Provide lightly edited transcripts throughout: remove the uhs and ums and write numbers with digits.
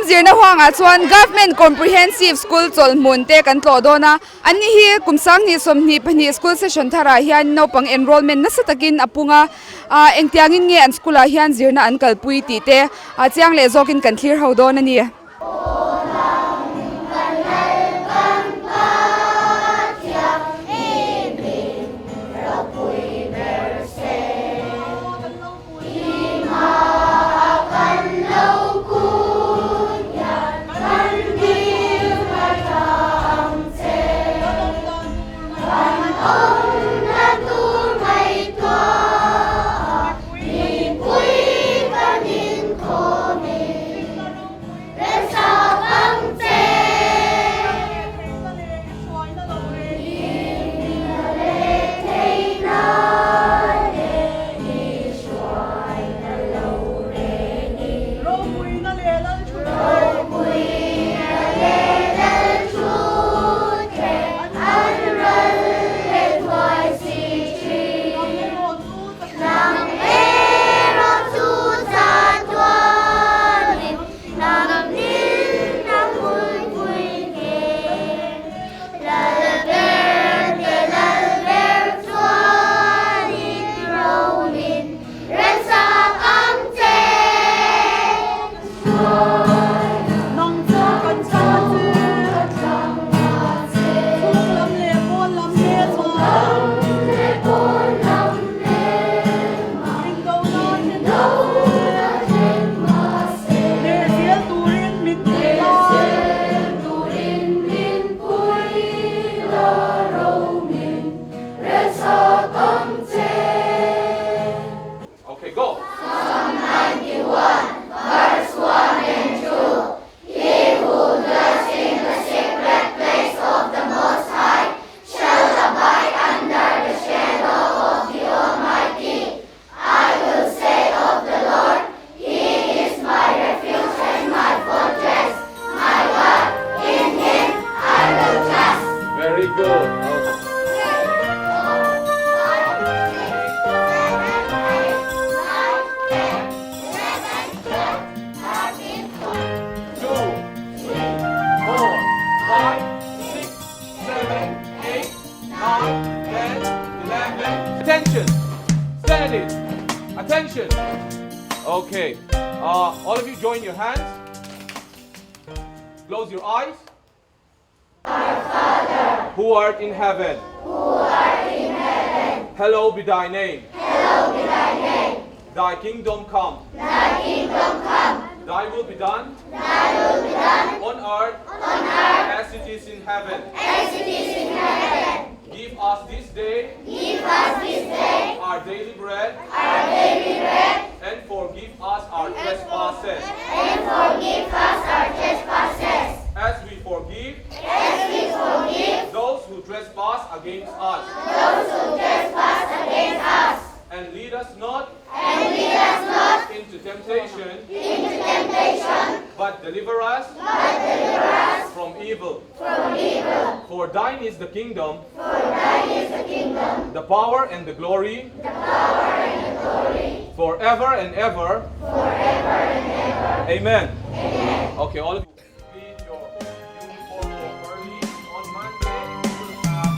zirna huangah chuan Government Comprehensive School chawlhmun te kan tlawh dawn a, an ni hi kum sanghnih 22 school session tharah hian naupang enrollment nasa takin a pung a, ah engtiangin nge an school ah hian zirna an kalpui tih te ah chiang leh zawkin kan thlir ho dawn a ni. Okay, go. Psalm 91, verse 1 and 2. He who dwells in the secret place of the Most High shall abide under the shadow of the Almighty. I will say of the Lord, He is my refuge and my fortress, my God, in Him I will trust. Very good. Okay. Two, three, four, five, six, seven, eight, nine, 10, 11. Attention! Steady! Attention! Okay. Uh, all of you join your hands. Close your eyes. Our Father. Who art in heaven. Who art in heaven. Hallowed be thy name. Hallowed be thy name. Thy kingdom come. Thy kingdom come. Thy will be done. Thy will be done. On earth. On earth. As it is in heaven. As it is in heaven. Give us this day. Give us this day. Our daily bread. Our daily bread. And forgive us our trespasses. And forgive us our trespasses. As we forgive. As we forgive. Those who trespass against us. Those who trespass against us. And lead us not. And lead us not. Into temptation. Into temptation. But deliver us. But deliver us. From evil. From evil. For thine is the kingdom. For thine is the kingdom. The power and the glory. The power and the glory. Forever and ever. Forever and ever. Amen. Amen. Okay, all of you clean your uniform properly. On Monday, we will have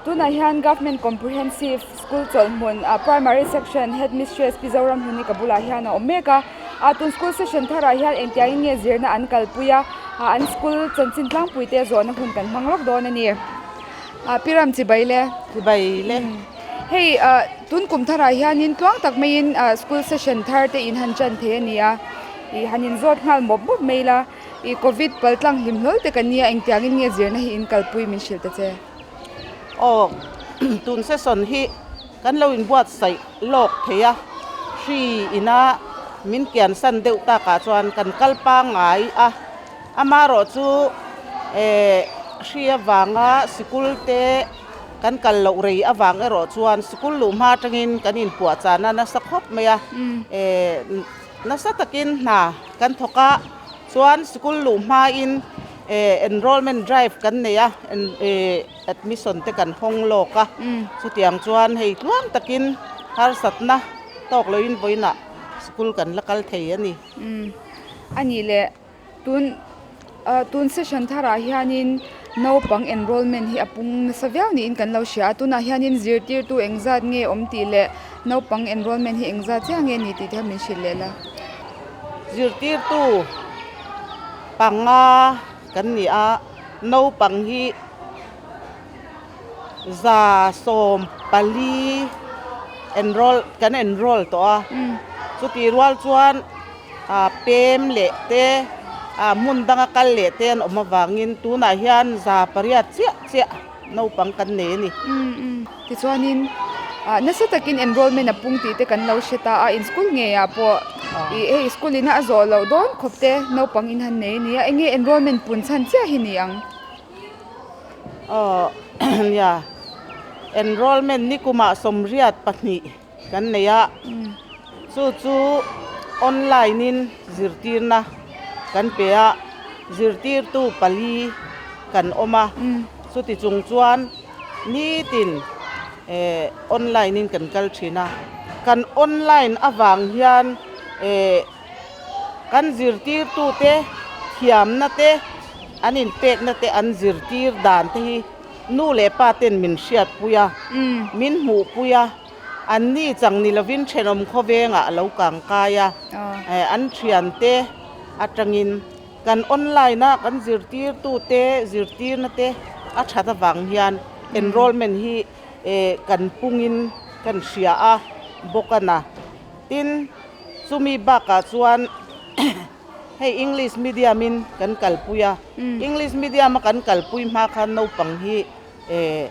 Tunah hian Government Comprehensive School chawlhmun ah Primary Section Headmistress Pi Zoramhluni ka bulah hian a awm mek a. Ah tun school session tharah hian engtiangin nge zirna an kalpui a, ah an school chanchin tlangpui te zawhna hun kan hmang lawk dawn a ni. Ah Pi Ram chibai le. Chibai le. Hei ah tun kum tharah hianin tluang tak maiin ah school session thar te in han chan thei a ni a, ih han inzawt nghal mawp mawp mai la, ih covid pal tlang hlim hlawl te kan nia engtiangin nge zirna hi in kalpui min hrilh ta che. Aw tun session hi. kan lo inbuatsaih lawk thei a, hri ina min kiansan deuh takah chuan kan kal pangngai a, amaherawh chu eh hri avanga sikul te kan kal loh rei avang erawh chuan sikul luh hma atangin kan inpuahchahna nasa khawp mai a, eh nasa takin hna kan thawk a, chuan sikul luh hmain eh enrollment drive kan nei a, eh. Admission te kan hawng lawk a, chutiang chuan hei tluang takin harsatna tawk loin vawiinah school kan la kal thei a ni. A nih leh tun tun session tharah hianin naupang enrollment hi a pung nasa viau niin kan lo hria a, tunah hianin zirtirtu engzat nge awm tih leh naupang enrollment hi engzat chiah nge ni tih te kha min hrilh leh la. Zirtirtu panga kan ni a, naupang hi 140 enroll kan enroll tawh a chutih rual chuan ah pem leh te ah hmun danga kal leh te an awm avangin tunah hian 800 chiah chiah naupang kan nei a ni. Tichuanin ah nasa takin enrollment a pung tih te kan lo hre ta a in school ngeiah pawh ih hei school ina a zawh loh dawn khawp te naupang in han nei a ni a enge enrollment pun chhan chiah hi ni ang. Aw nia enrollment ni kumah 82 kan nei a chu chu online in zirtirna kan pe a zirtirtu pali kan awm a chuti chung chuan. Nitin eh online in kan kal thin a, kan online avang hian eh kan zirtirtute thiamna te an inpekna te an zirtir dan te hi nu leh pa ten min hriatpui a, min hmuhpui a, an ni chang ni lovin thenawm khawvengah a lo kangkai a, eh an thiante atangin. Kan online a kan zirtirtute zirtirna te a that avang hian enrollment hi eh kan pungin kan hria a bawk a na. Tin, chumi bakah chuan hei English medium in kan kalpui a, English medium a kan kalpui hma khan naupang hi eh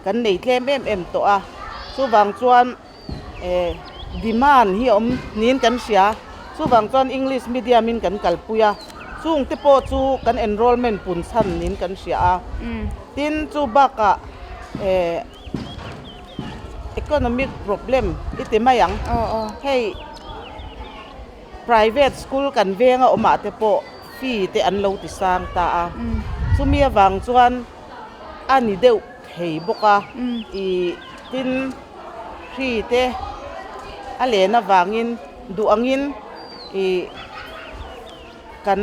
kan nei tlem em em tawh a, chuvang chuan Eh demand hi a awm niin kan hria, chuvang chuan English medium in kan kalpui a, chung te pawh chu kan enrollment pun chhan niin kan hria a, tin chu bakah eh economic problem i ti mai ang, hei private school kan venga awmah te pawh fee te an lo ti sang ta a, chumi avang chuan a ni deuh thei bawk a, ih tin hri te a len avangin duh angin ih kan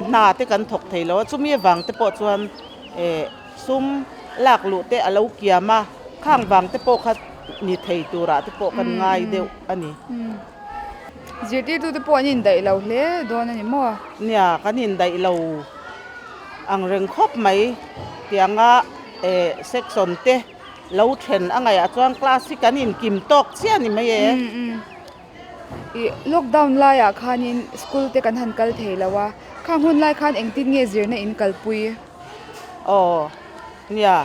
hna te kan thawk thei lo a, chumi avang te pawh chuan eh sum lak luh te a lo kiam a, khang vang te pawh kha ni thei turah te pawh kan ngai deuh a ni. Zirtirtu te pawh an indaih lo hle dawn a ni maw? Nia, kan indaih lo. Ang reng khawp mai tianga eh section te lo then a ngaihah chuan class hi kan inkim tawk chiah a ni mai e. Ih lockdown laiah khanin school te kan han kal thei lo a, khang hun lai khan engtin nge zirna in kalpui? Aw nia,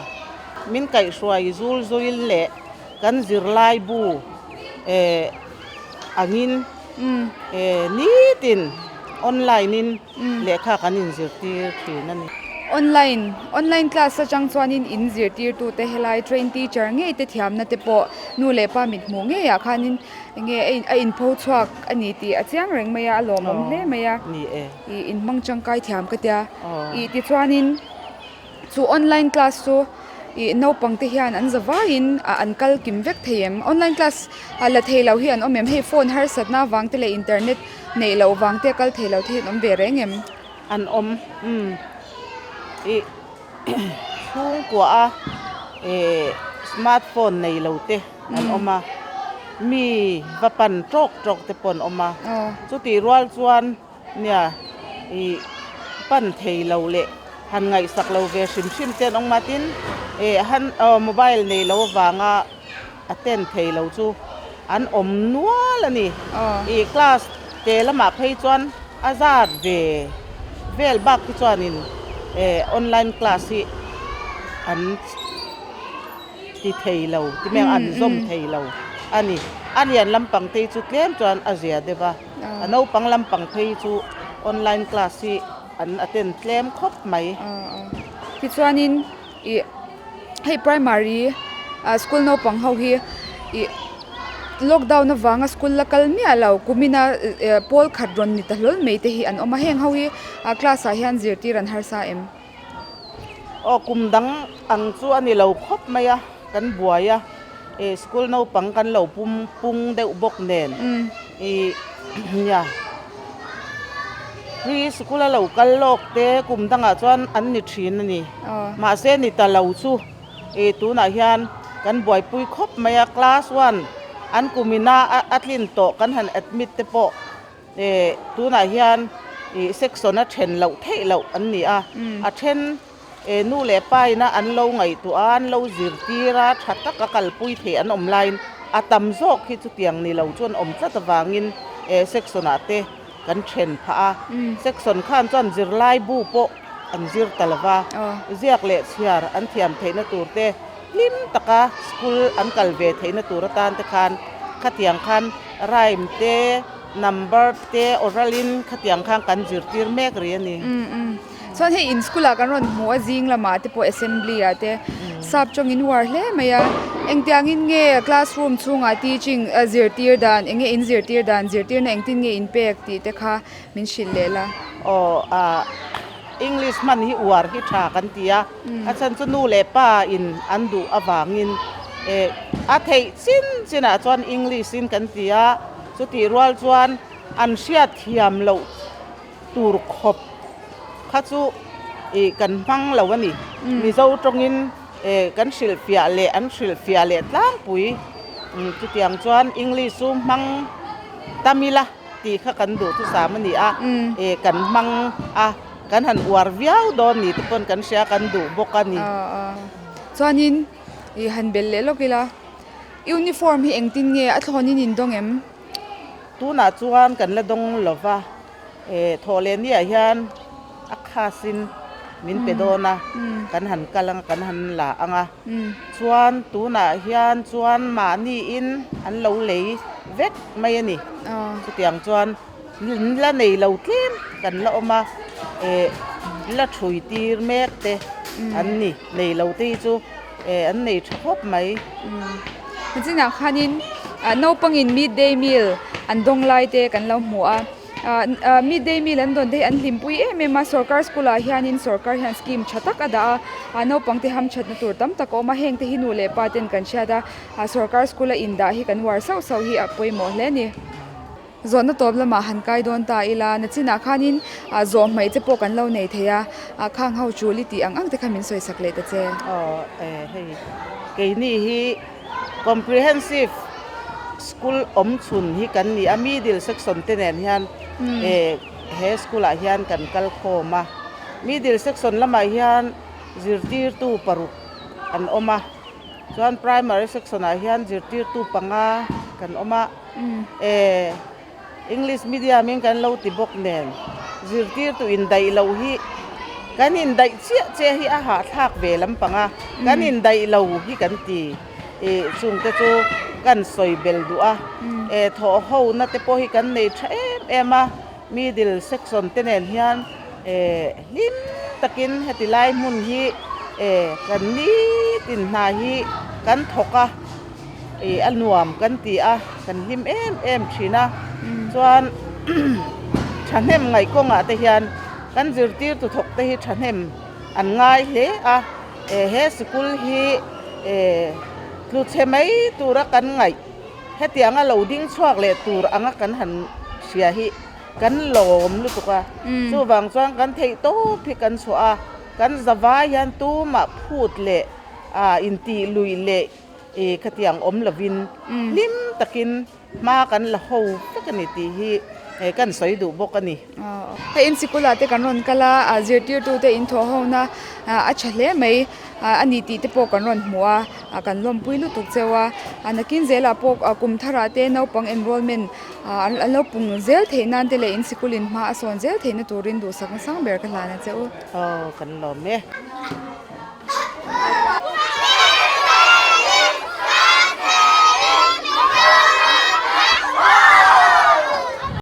min kaihhruai zul zuil leh kan zirlai bu eh angin eh nitin online in Lehkha kan inzirtir thin a ni. Online, Online class atang chuanin in zirtirtute helai train teacher ngei te thiamna te pawh nu leh pa mit hmuh ngeiah khanin enge a inpho chhuak a ni tih a chiang reng mai a, a lawmawm hle mai a. Ih inhmang tangkai thiam ka tia. Ih tichuanin. Chu online class chu ih naupang te hian an za vaiin ah an kal kim vek thei em? Online class ah la thei lo hi an awm em? Hei phone harsatna avang te leh internet neih loh vang te a kal thei lo te hi an awm ve reng em? An awm umm ih chhungkua a eh smart phone nei lo te an awm a mi va pan tawk tawk te pawh an awm a chutih rual chuan Nia, i pan thei lo leh han ngaihsak lo ve hrim hrim te an awm a, tin eh han aw mobile nei lo avanga attend thei lo chu an awm nual a ni. I class te lamah phei chuan a zat ve vel bak hi chuanin eh online class hi an. ti thei lo ti mai ang an zawm thei lo a ni. A lian lampang te hi chu tlem chuan a zia deuh a, a naupang lampang phei chu online class hi an attend tlem khawp mai. Tichuanin ih hei primary school naupang ho hi ih lockdown avanga school la kal miah lo kumina pawl khat rawn ni ta hlawl mai te hi an awm a, heng ho hi class ah hian zirtir an harsa em? Aw kum dang ang chu a ni lo khawp mai a, kan buai a, ih school naupang kan lo pum pung deuh bawk nen ih nia pre school a lo kal lawk te kum dangah chuan an ni thin a ni, mahse ni ta lo chu ih tunah hian kan buaipui khawp mai a, class one an kumina a tlin tawh kan han admit te pawh. Eh tunah hian ih section a then loh theih loh an ni a, a then eh nu leh pa ina an lo ngaihtuah a, an lo zirtir a, tha taka kalpui theih an awm laiin a tam zawk hi chutiang ni lo chuan awm tlat avangin eh section ah te kan then phah a, section khan chuan zirlai bu pawh an zir ta lo va, ziak leh chhiar an thiam theihna tur te hlim taka school an kal ve theihna tur atan te khan khatiang khan rhyme te Number te oral in khatiang khan kan zirtir mek rih a ni. Umm umm. Chuan hei in school ah kan rawn hmuh a zing lamah te pawh assembly ah te sap tawng in uar hle mai a. Engtiang in nge classroom chhungah teaching zirtir dan eng nge in zirtir dan zirtirna engtin nge in pek tih te kha min hrilh leh la. Aw ah English hman hi uar hi tha kan ti a, a chhan chu nu leh pa in an duh avangin eh a theih chin chinah chuan English in kan ti a. Chutih rual chuan an hriat thiam loh tur khawp kha chu ih kan hmang lo a ni. Mizo tawngin eh kan hrilhfiah leh an hrilhfiah leh tlangpui chutiang chuan English chu hmang Tamil a tih kha kan duh thusam a ni a, eh kan hmang a, kan han uar viau dawn ni te pawn kan hria kan duh bawk a ni. Chuanin ih han belh leh lawk ila. Uniform hi engtin nge a thlawnin in dawng em? Tunah chuan kan la dawng lo va, eh thawh leh niah hian a khasin min pe dawn a, kan han kal anga kan han la ang a, chuan tunah hian chuan mahniin an lo lei vek mai a ni. Chutiang chuan la nei lo tlem kan la awm a, eh la thui tir mek te an ni, nei lo te hi chu. Eh an nei tha khawp mai. Nichinah khanin naupangin midday meal an dawng lai te kan lo hmu a, midday meal an dawn te hi an hlimpui em em a, sorkar school ah hianin sorkar hian scheme tha tak a dah a, naupang te hamthatna tur tam tak a awm a, heng te hi nu leh pa ten kan hriat a, sorkar school a indah hi kan uar sauh sauh hi a pawimawh hle a ni. Zawhna tawp lamah han kai dawn ta ila, nachinah khanin zawh hmaih che pawh kan lo nei thei a, khang ho chul i tih ang ang te kha min sawi sak leh ta che. Aw eh hei keini hi comprehensive school awm chhun hi kan ni a, middle section te nen hian eh he school ah hian kan kal khawm a, middle section lamah hian zirtirtu paruk an awm a, chuan primary section ah hian zirtirtu panga kan awm a. Eh, English medium in kan lo ti bawk nen, zirtirtu indaih loh hi kan indaih chiah chiah hi a hahthlak ve lampang a, kan indaih lo hi kan ti. Ih, chungte chu kan sawi bel duh a, eh, thawh hona te pawh hi kan nei tha em em a, middle section te nen hian eh, hlim takin heti lai hmun hi eh, kan nitin hna hi kan thawk a. Ih a nuam kan ti a, kan hlim em em thin a, chuan thahnem ngaih kawngah te hian kan zirtirtu thawk te hi thahnem an ngai hle a, eh he sikul hi eh tlu chhe mai tura kan ngaih hetianga lo ding chhuak leh tur anga kan han hria hi kan lawm lutuk a, chuvang chuan kan theih tawp hi kan chhuah a, kan zavai hian tumah phut leh ah intih luih leh. I khatiang awm lovin hlim takin hma kan la ho vek a ni tih hi kan sawi duh bawk a ni. Hei in sikul ah te kan rawn kal a, zirtirtu te in thawh ho na a tha hle mai a ni tih te pawh kan rawn hmu a, kan lawmpui lutuk cheu a, nakin zelah pawh kum thar ah te naupang enrollment an lo pung zel theih nan te leh in sikul in hma a sawn zel theih na turin duhsakna sang ber ka hlan a che u. Aw kan lawm e.